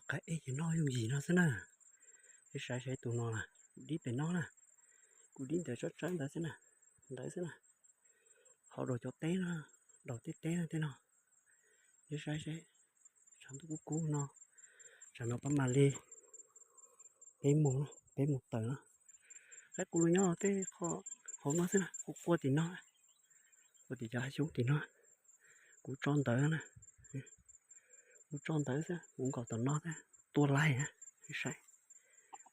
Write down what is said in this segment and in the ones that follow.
Qaib ej ces noj yooj yim no xwb na. Peb saib saib tus no na, kuv dib pem no na, kuv dib ntawd tsawb tsawb ntawd xwb na, ntawd xwb na. Hauv rau cov teb no, rau tej teb no tej no. Peb saib saib, tshav ntuj kub kub no, tsam no pab mam li peb mus, peb mus tawm no. Qaib qus los nyob tej qho hauv no xwb na, kuv qua tim no, qua tim cov hav xyoob tim no. Kuv tso ntawd na, kuv tso ntawd xwb, kuv nkaum tom no xwb, tua laig na. Saib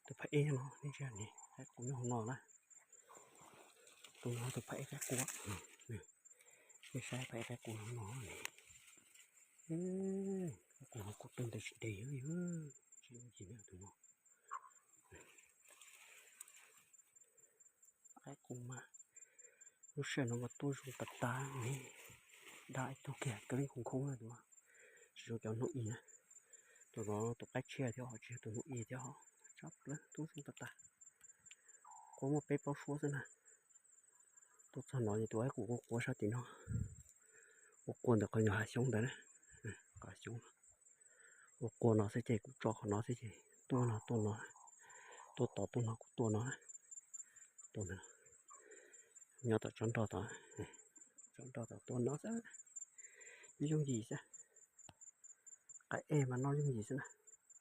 tus phab ej no, nej ntsia ne, qaib qus nyob hauv no na. Tus no tus phab ej qaib qus, nej saib phab ej qaib qus hauv no ne. Qaib qus no kuj tug ntawd tsis deg, tsis yooj yim tus no. Qaib qus mas lub sij hawm no mas tuaj zoo tas tas ne. Dab ib tug kiag kab lib khoo khoob na tus, tsis zoo cov hnub i na. Tus no tus qaib tshiab thiab ho tsis yog tus hnub i thiab ho. Tsab plawg tuaj zoo tas tas. Qua muaj peb plaub suab xwb na. Tuaj txog no ces tus qaib qus qua qua sab tim no, qua qua ntawm qhov nyuag hav xyoob ntawd na, qhov xyoob. Qua qua no xwb ces kuv tso qhov no xwb ces tuaj no tuaj no, tuaj tod tuaj no kuv tua no, tua ntawd, nyob tom tsob nrog tod, tsob nrog tod tua no xwb, yooj yim xwb. Qaib ej mas noj yooj yim xwb na.